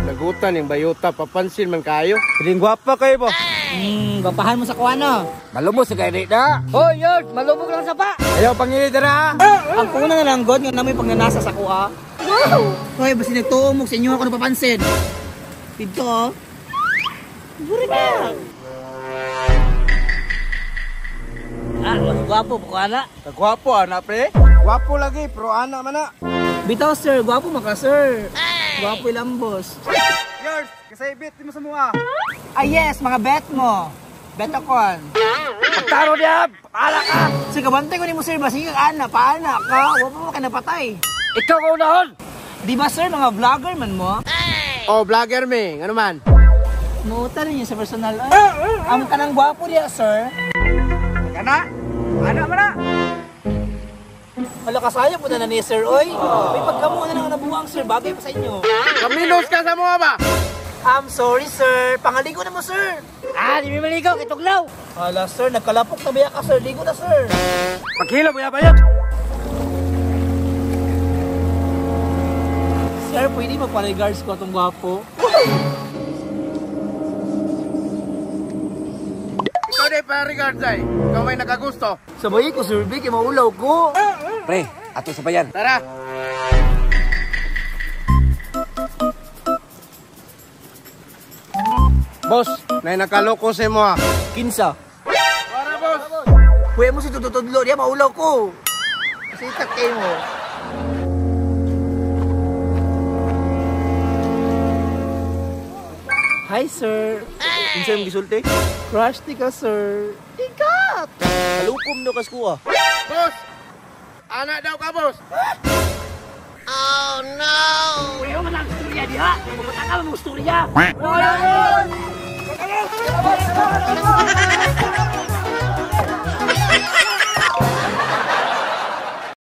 Nagutan yung bayota, papansin man kayo. Piling gwapa kayo ba? Gwapahan mo sa kuano. Malumos sa kay na. Hoy, yun, malubog lang sa pa. Ayaw pangili dara. Ang kuna na lang god nga namoy pagnanasa sa kuha. Wow! Hoy, basta nagtuumog sa inyo ako napapansin. Dito oh. Buri ka. Ah, mas gwapo po ana. Kagwapo ana pre. Gwapo lagi, pero ana man na. Bitaw sir, gwapo man ka sir. Gwapo ilang boss. Yours, kasi bit mo sa mua. Ah yes, mga bet mo. Bet akon. Pagtaro niya, ala ka. Sir, kabantay ko nimo sir, basig ka ana, paana ka, wa pa mo ka napatay. Ikaw ka unahon. Di ba sir, mga vlogger man mo? Oh, vlogger me, ano man? Muuta rin yun sa personal. Ay, ang kanang gwapo diya, sir. Kana? Ana man na. Wala kasayo po na ni sir, oy. May pagkamo na lang nabuang sir, bagay pa sa inyo. Kaminos ka sa mga ba? I'm sorry, sir. Pangaligo na mo, sir. Ah, di mi maligo, kituglaw. Hala, sir, nagkalapok na biya ka, sir. Ligo na, sir. Paghilo mo ya bayot. Sir, pwede magpa-regards ko atong gwapo? Ikaw di pa regards ay. Ikaw may nakagusto. Sabay ko, sir, Vic, maulaw ko. Pre, ato sa bayan. Tara. Boss, may nakaloko sa imo ah. Kinsa. Para boss. Kuya mo si tututudlo, diya maulaw ko. Sitak kayo mo. Hi, sir. Unsa imong gisulti? Crush ti ka, sir. Ikat! Kalukom no kas kuha. Boss! Anak daw ka, boss! Kuya mo lang istorya diha. Pumunta ka mo istorya. Wala!